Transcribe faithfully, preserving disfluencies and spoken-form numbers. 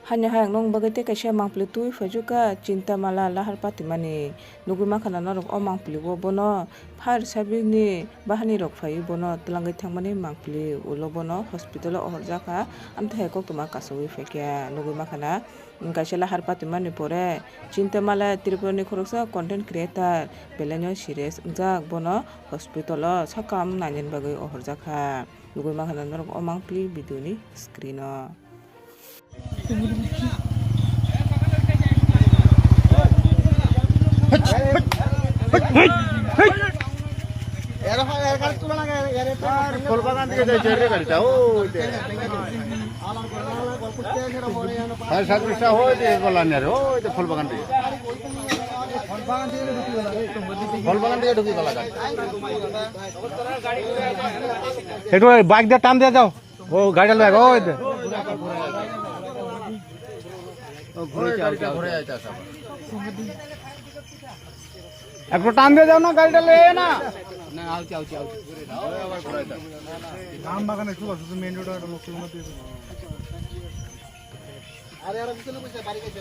Hani hayung nung bagwi tei kaisa mangpili twi phaijuka Chintamala lahar patimani. Nugwi mankha na norok o mangpili o bono fire service ni bahani rok phaiwi bono twlangwi thangmani mangpili ulo bono hospital o ohorjakha amtwi hai koktwma kasawi phaikha. Nugwi mankha na kaisa lahar patimani pore Chintamala Tripura ni khoroksa content creator belai no serious wngjak bono hospital o sakam nainani bagwi ohorjakha. Nugwi mankha na norok o mangpili video ni screen o. ফলবাগান দিকে যাইছে রে গাড়িটা, ওই যে। সাড়ে সাতটা হয়েছে গলা নিয়ে, ওই যে ফলবাগান দিকে। ফলবাগান দিকে ঢুকি গলা গাড়ি। একটু ওই বাইক দিয়ে টান দিয়ে যাও। ও গাড়িটা লয়ে গো, ওই দে। ঘুরে আইতে, ঘুরে আইতে আসো। একটু টান দিয়ে যাও না, গাড়িটা লয়ে না। না, আউছি, আউছি, আউছি। আম বাগানে একটু বসো, মেইন রোড আর লোক তুলনা দিয়ে। আরে, আরে, পিছনে বসে, বাড়ি গেছে।